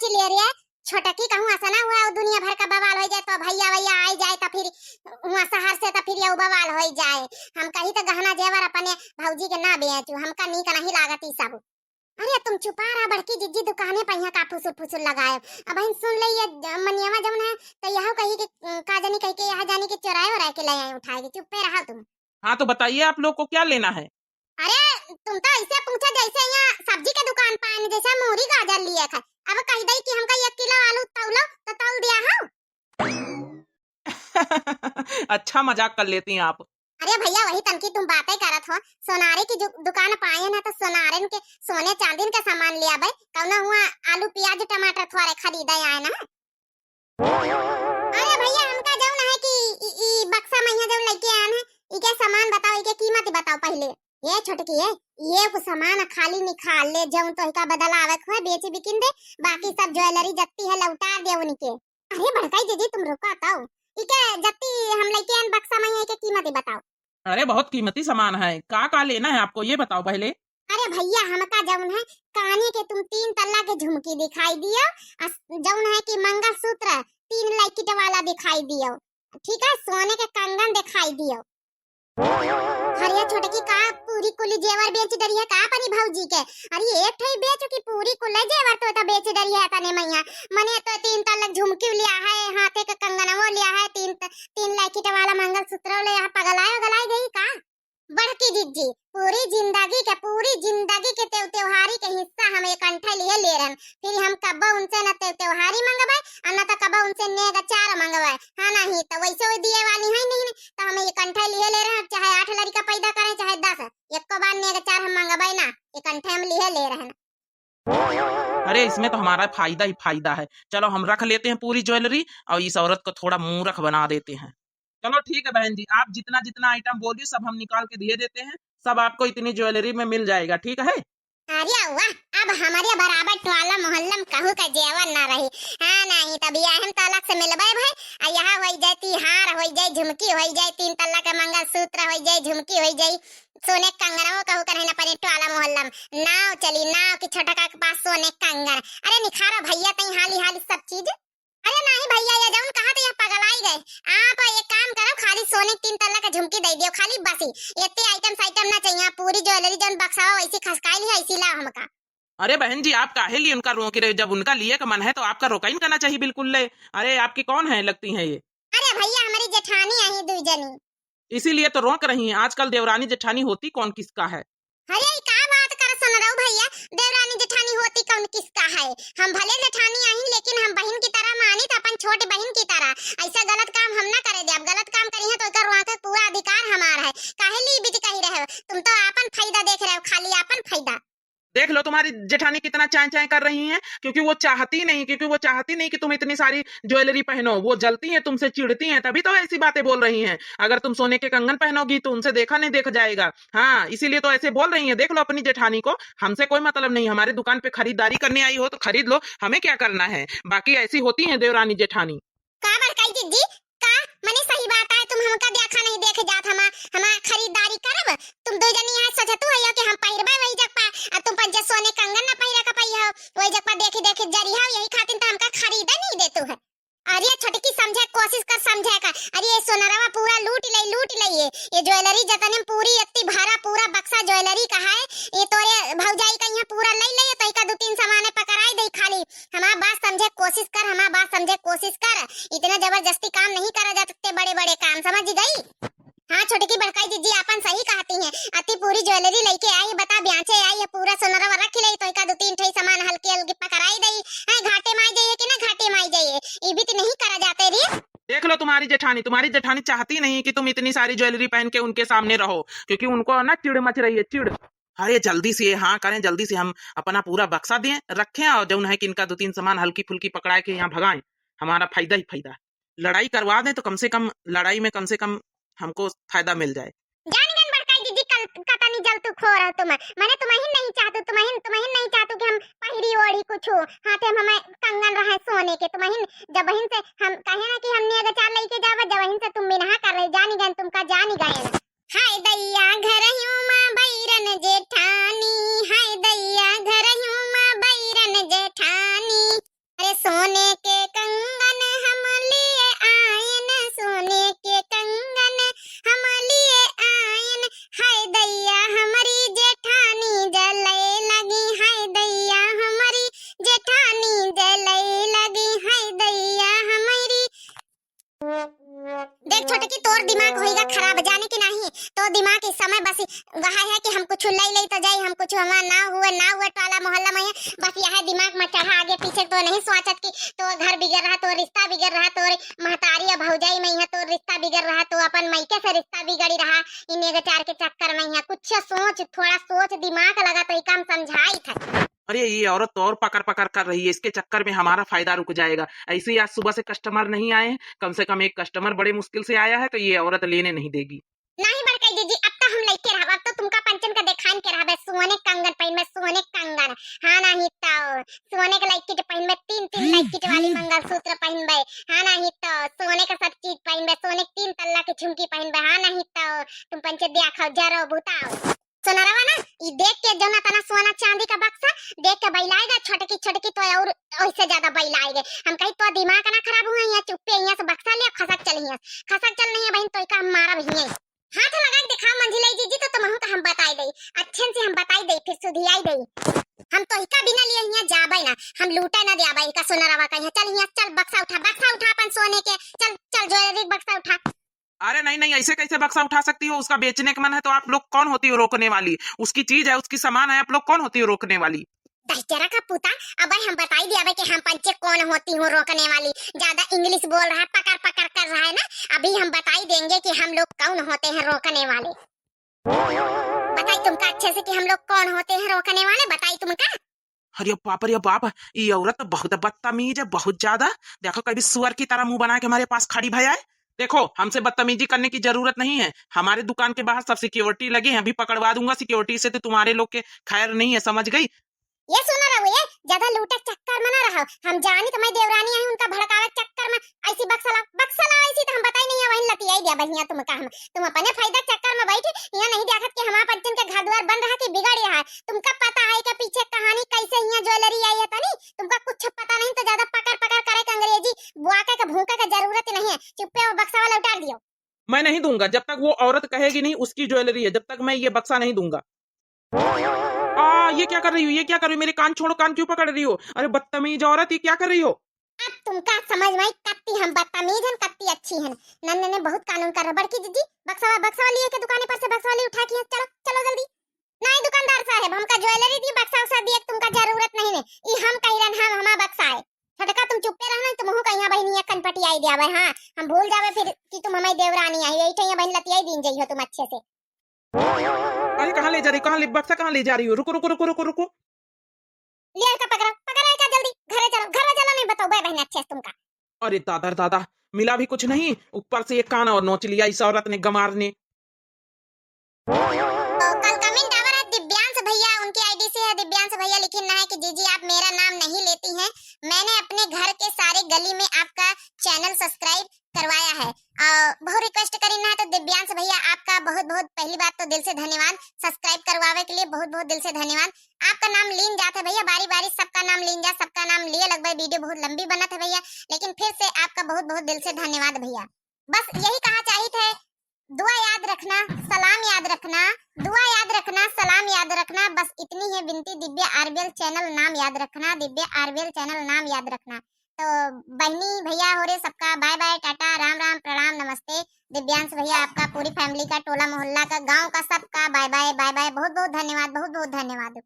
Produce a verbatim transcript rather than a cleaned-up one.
ले रे, छोटकी कहूँ ऐसा ना हुआ, दुनिया भर का बवाल होइ जाए, तो भैया वैया आइ जाए, तो फिर हुआ शहर से, तो फिर ये बवाल होइ जाए। हम कही तो गहना जेवर अपने भौजी के ना बेचू, हमका नीक नहीं लागत ई सब। अरे तुम चुपा रहा बड़की जिज्जी, दुकाने पर यहाँ का फुसुर फुसुर लगाए। अब हम सुन ले ये ज-, मनियावा जौन है, तो यह कही कि, अ, का जानी कही के यहाँ जानी कि चोराए ओराए के ले आए उठाए के, चुप्पे रहा तुम। हाँ, तो बताइए, आप लोग को क्या लेना है? अरे, तुम तो ऐसे पूछो जैसे यहाँ सब्जी के दुकान पे आए, जैसे मूरी गाजर लिए खाए। अब कह दई कि हमका एक किलो आलू तौलो, तो तौल दिया हो। अच्छा मजाक कर लेती हैं आप। अरे भैया, वही तनकी तुम बातें करत हो। सोनारे की जो दुकान पे आए ना, तो सोनारन के, सोने चांदीन का सामान ले आवे। कौनो हुआ आलू, प्याज, टमाटर थोड़े खरीदे आए ना। अरे भैया, हमका जौन है कि ई, ई बक्सा में यहाँ जौन लेके आन है, इके सामान बताओ, इके कीमत बताओ पहले। ये छोटकी है, ये कुछ सामान खाली निकाल ले, जौन तो इका बदला आवे को है, बेची बिकिन दे, बाकी सब ज्वेलरी जत्ती है लौटा दे उनके। अरे बड़काई जीजी, तुम रुका तो, इके जत्ती हम लेके आन बक्सा में, इके कीमत बताओ। अरे बहुत कीमती सामान है, का का लेना है आपको, ये बताओ पहले। अरे भैया, हमका जौन है काने के तुम तीन तल्ला के झुमकी दिखाई दियो, आ जौन है कि मंगलसूत्र तीन लैकिट वाला दिखाई दियो, ठीक है, सोने के कंगन दिखाई दियो। अरे छोटकी, का पूरी कुली जेवर बेच डरी है का अपनी भौजी के? अरे एक ठे बेच की पूरी कुले जेवर तो, तो बेच डरी है तने मैया। मने तो तीन तल्ला झुमकी लिया है, हाथे के कंगनवो लिया है, तीन त-, तीन लैकिट वाला मंगलसूत्र ले, यहाँ पगलाए गलाई गई का? बड़की जिज्जी, पूरी जिंदगी के, पूरी जिंदगी के तेव-, त्योहारी के हिस्सा हम एक अंठे लिए ले रहन। फिर हम कब्बो उनसे न तेव-, त्योहारी मंगवाए, और न तो कब्बो उनसे नेग चार मंगवाए। हाँ, नहीं तो वैसे वो दिए वाली है नहीं, तो हम एक अंठे लिए ले रहन, चाहे आठ लड़का पैदा करें, चाहे दस, एको बार नेग चार हम मंगवाए ना, एक अंठे हम लिए ले रहन। अरे, इसमें तो हमारा फायदा ही फायदा है। चलो, हम रख लेते हैं पूरी ज्वेलरी और इस औरत को थोड़ा मूर्ख बना देते हैं। चलो, ठीक है बहन जी, आप जितना जितना आइटम बोलिए, सब हम निकाल के दिए देते हैं, सब आपको इतनी ज्वेलरी में मिल जाएगा, ठीक है? अरे वाह, अब हमरे बराबर टोला मोहल्ला में कहू का जेवर ना रही। हाँ, नहीं तब ये हम तलक से मिलबे भाई, आ यहाँ होई जाए तिहार, होई जाए झुमकी, होई जाए तीन तल्ला का मंगलसूत्र, होई जाए झुमकी, होई जाए सोने कंगन, वो कहू करहिन अपने टोला मोहल्ला में। नाव चली, नाव की छोटका के पास सोने कंगन। अरे निखारा भैया, तई हाली हाली सब चीज। अरे नहीं भैया, ये जौन कहा तो ये पगलाई गए। आप एक काम करो, खाली सोने के तीन तल्ला के झुमकी दे दियो, खाली बसी। इतने आइटम साइटम ना चाहिए, पूरी ज्वेलरी जौन बक्सा हो, वैसी खसकाई ली, ऐसी लाओ हमका। अरे बहन जी, आप काहे लिए उनका रोक रहे हो? जब उनका लिए का मन है तो आपका रोका ही करना चाहिए बिल्कुल ले। अरे आपकी कौन है लगती हैं ये? अरे भैया, हमारी जेठानी आई दुई जनी। इसीलिए तो रोक रही हैं। आजकल देवरानी जेठानी होती कौन किसका है? अरे, ई का बात कर सुन रहो भैया, देवरानी जेठानी होती कौन किसका है? हम भले जेठानी आही, लेकिन हम बहिन की तरह मानी, तो अपन छोट बहिन की तरह। ऐसा गलत काम हम ना करे दे। अब गलत काम करी है तो एकर वहाँ के पूरा अधिकार हमार है। काहे ली बीच कही रहे हो? तुम तो आपन फायदा देख रहे हो, खाली आपन फायदा। देख लो तुम्हारी जेठानी कितना चाय चाय कर रही हैं, क्योंकि वो चाहती नहीं, क्योंकि वो चाहती नहीं कि तुम इतनी सारी ज्वेलरी पहनो। वो जलती हैं तुमसे, चिढ़ती हैं, तभी तो ऐसी बातें बोल रही हैं। अगर तुम सोने के कंगन पहनोगी तो उनसे देखा नहीं देखा जाएगा। हाँ, इसीलिए तो ऐसे बोल रही हैं। देख लो अपनी जेठानी को, हमसे कोई मतलब नहीं। हमारे दुकान पे खरीदारी करने आई हो तो खरीद लो, हमें क्या करना है। बाकी ऐसी होती हैं देवरानी जेठानी। का बड़काई जिज्जी, का मने सही बात है, तुम हमका देखा नहीं देखे जात, हमा, हमा खरीदारी करब। तुम दो जनी यहाँ सोचतू है कि हम पहिरबे वही जगह पा, आ तुम पंचे सोने कंगन ना पहिरा का पई हो, वही जगह पा देखी देखी जरी हो, यही खातिर तो हमका खरीदे नहीं देतू है। अरे छोटकी, समझे कोशिश कर, समझे का। अरे ये सोनरवा पूरा लूट ले, लूट ले ये, ये ज्वेलरी जतने में पूरी इतनी भरा पूरा बक्सा ज्वेलरी का है, ये तोरे भौजाई का यहाँ पूरा ले ले, तो इका दो तीन सामान पकड़ाई दे खाली। हमार बात समझे कोशिश कर, हमार बात समझे कोशिश कर। इतना जबरदस्ती काम नहीं करा जा सकते, बड़े बड़े काम, समझ गई? हाँ छोटकी बड़काई जिज्जी आपन सही कहती हैं। अति पूरी ज्वेलरी लेके आई, बता ब्याचे आई है, पूरा सोनरवा रख ले, तो इका दो तीन ठे सामान हल्के हल्के पकड़ाई दई। हैं, घाटे माई जाइए कि ना घाटे माई जाइए, ये भी तो नहीं करा जाते रे। देख लो तुम्हारी जेठानी, तुम्हारी जेठानी चाहती नहीं कि तुम इतनी सारी ज्वेलरी पहन के उनके सामने रहो, क्योंकि उनको ना चिढ़ मच रही है, चिढ़। अरे जल्दी से हाँ करें, जल्दी से हम अपना पूरा बक्सा दें, रखें और जौन है कि इनका दो तीन सामान हल्की फुल्की पकड़ा के यहाँ भगाएं, हमारा फायदा ही फायदा। लड़ाई करवा दें तो कम से कम लड़ाई में कम से कम हमको फायदा मिल जाए। जानी गन बड़काई जिज्जी, कल कतनी जल तू खो रहो तुम, मने तुमहिन नहीं चाहतू, तुमहिन, तुमहिन नहीं चाहतू कि हम पहिरी ओढ़ी कुछ, हाथे में हमें कंगन रहे सोने के, तुमहिन जबहिन से हम कहे ना कि हमने अगर चार लेके जावे, जबहिन से तुम बिनहा कर रहे, जानी गन तुमका, जानी गए ना। हाय दैया घरहियों माँ बैरन जेठानी, हाय दैया घरहियों माँ बैरन जेठानी। खराब जाने कि नहीं। तो दिमाग इस समय बस वह है कि हम कुछ लई लई तो जाई, हम कुछ हमार ना हुए, ना हुए टोला मोहल्ला में है, बस यह दिमाग में चढ़ा आगे पीछे। तो नहीं सोचत कि तो घर बिगड़ रहा, तो रिश्ता बिगड़ रहा, तो महतारी और भौजाई में है, तो रिश्ता बिगड़ रहा, तो अपन मायके से रिश्ता बिगड़ी रहा, इन एगो चार के चक्कर में है। कुछ सोच, थोड़ा सोच, दिमाग लगा तो ये काम समझाई था। अरे, ये औरत तो और पकड़ पकड़ कर रही है, इसके चक्कर में हमारा फायदा रुक जाएगा। ऐसे ही आज सुबह से कस्टमर नहीं आए हैं, कम से कम एक कस्टमर बड़े मुश्किल से आया है, तो ये औरत लेने नहीं देगी। नहीं बड़कई जीजी, अब तो हम लइके रहब, अब तो तुमका पंचन का देखाइन के रहबे, सोने कंगन पहिनबे, सोने कंगन। हाँ नहीं तो सोने के लॉकेट पहिनबे, तीन तीन लॉकेट वाली मंगलसूत्र पहिनबे। हाँ नहीं तो सोने का सब चीज पहिनबे, सोने के तीन तल्ला की झुमकी पहिनबे। हाँ नहीं तो तुम पंचे दिया खाओ, जरो बुताओ। सोनरवा ना, ई देख के जौना तना सोना चांदी का बक्सा देख के बैलाएगा, छोटकी छोटकी तो और ओइसे ज्यादा बैलाएगे। हम कही तो दिमाग ना खराब हुआ, यहाँ चुप्पे यहाँ से बक्सा लिया, खसक चल यहाँ, खसक चल नहीं है बहन, तो का हम मारब हिये। हाथ लगा के दिखाओ मंझिलाई जीजी, तो तुमहू का हम बताई दई, अच्छे से हम बताई दई, फिर सुधियाई दई। हम तो इका बिना लिए हियाँ जाबे ना, हम लूटे ना द्याबे इका सोनरवा का यहाँ। चल यहाँ, चल बक्सा उठा, बक्सा उठा अपन सोने के, चल, चल ज्वेलरी बक्सा उठा। अरे नहीं, नहीं, ऐसे कैसे बक्सा उठा सकती हो? उसका बेचने का मन है तो आप लोग कौन होती हो रोकने वाली? उसकी चीज है, उसकी सामान है, आप लोग कौन होती हो रोकने वाली? दहिजरा का पूता, अब हम बताई दियाबे कि हम पंचे कौन होती हूँ रोकने वाली। ज्यादा इंग्लिश बोल रहा है, पकड़ पकड़ कर रहा है ना, अभी हम बताई देंगे कि हम लोग कौन होते हैं रोकने वाले। बताई तुमका अच्छे से कि हम लोग कौन होते हैं रोकने वाले, बताई तुमका। अरे बाप रे बाप, ये औरत तो बहुत बदतमीज है, बहुत ज्यादा। देखो, कभी सुअर की तरह मुंह बना के हमारे पास खड़ी भया है। देखो, हमसे बदतमीजी करने की जरूरत नहीं है, हमारे दुकान के बाहर सब सिक्योरिटी लगे हैं, अभी पकड़वा दूंगा सिक्योरिटी से, तो तुम्हारे लोग के खैर नहीं है, समझ गई? ये सुना रहो, ये ज्यादा लूटे चक्कर में ना रहो। हम जानी तुम्हारी देवरानी है, उनका भड़कावे चक्कर में ऐसी बक्सा लाओ, बक्सा लाओ ऐसी तो हम बताई नहीं है, वहीं लतियाई दिया बहिया तुमका हम। तुम अपने फायदा चक्कर में बैठी, यहाँ नहीं देखत कि हमारा पंचन के घर द्वार बन रहा कि बिगड़ रहा है। तुमका पता है कि पीछे कहानी कैसे यहाँ ज्वेलरी आई है तनी, तुमका कुछ पता नहीं तो ज्यादा पकड़ पकड़ करे के अंग्रेजी बुआके के भूखे के जरूरत नहीं है। चुप्पे वो बक्सा वाला उतार दियो। मैं नहीं दूंगा, जब तक वो औरत कहेगी नहीं उसकी ज्वेलरी है, जब तक मैं ये बक्सा नहीं दूंगा। आ, ये क्या कर रही हो, ये क्या कर रही हो? मेरे कान छोड़ो, कान क्यों पकड़ रही हो? अरे बदतमीज औरत, ये क्या कर रही हो? अब तुमका समझ में आई, कत्ती हम बदतमीज हन, कत्ती अच्छी हन। नन्ने ने बहुत कानून कर रहे। बड़की जीजी, बक्सा, बक्सा वाली है के दुकाने पर से बक्सा वाली उठा के यहाँ, चलो, चलो जल्दी। नहीं दुकानदार साहब, हमका ज्वेलरी दी, बक्सा उक्सा दिए के तुमका जरूरत नहीं है। ई हम कह रहे हम, हमारा बक्सा है। छोटका तुम चुप्पे रहना, तुमहू का यहाँ बहिनिया कनपटी आई दिया भाई। हाँ, हम भूल जावे फिर कि तुम हमारी देवरानी आई, यही ठे यहाँ बहिन लतियाई दिन जइहो तुम अच्छे से। अरे कहाँ ले जा रही हो, कहाँ ले, बक्सा कहाँ ले जा रही हो? रुको, रुको, रुको, रुको, रुको। ले का पकड़ो, पकड़ो का जल्दी, घरे चलो, घरे चलो, नहीं बताओ बे बहन अच्छे से तुमका। अरे दादा रे दादा, मिला भी कुछ नहीं, ऊपर से एक कान और नोच लिया इस औरत ने, गमार ने। तो कल कमेंट आवा रहा दिव्यांश भैया, उनकी आईडी से है दिव्यांश भैया, लिखिन ना है कि जीजी आप मेरा नाम नहीं लेती हैं, मैंने अपने घर के सारे गली में आपका चैनल सब्सक्राइब करवाया है। और बहुत रिक्वेस्ट करिन ना है, तो दिव्यांश भैया आपका बहुत बहुत, पहली बात तो दिल से धन्यवाद, सब्सक्राइब करवावे के लिए बहुत बहुत दिल से धन्यवाद। आपका नाम लीन जात है भैया, बारी बारी सबका नाम लीन जात, सबका नाम लिए लगभग वीडियो बहुत लंबी बनत है भैया, लेकिन फिर से आपका बहुत बहुत दिल से धन्यवाद भैया। बस यही कहा चाहित है, दुआ याद रखना, सलाम याद रखना, दुआ याद रखना, सलाम याद रखना, बस इतनी है विनती। दिव्या आरबीएल चैनल नाम याद रखना, दिव्या आरबीएल चैनल नाम याद रखना। तो बहनी भैया हो रे सबका बाय बाय, टाटा, राम राम, प्रणाम, नमस्ते। दिव्यांश भैया आपका, पूरी फैमिली का, टोला मोहल्ला का, गांव का, सबका बाय बाय, बाय बाय। बहुत बहुत धन्यवाद, बहुत बहुत धन्यवाद।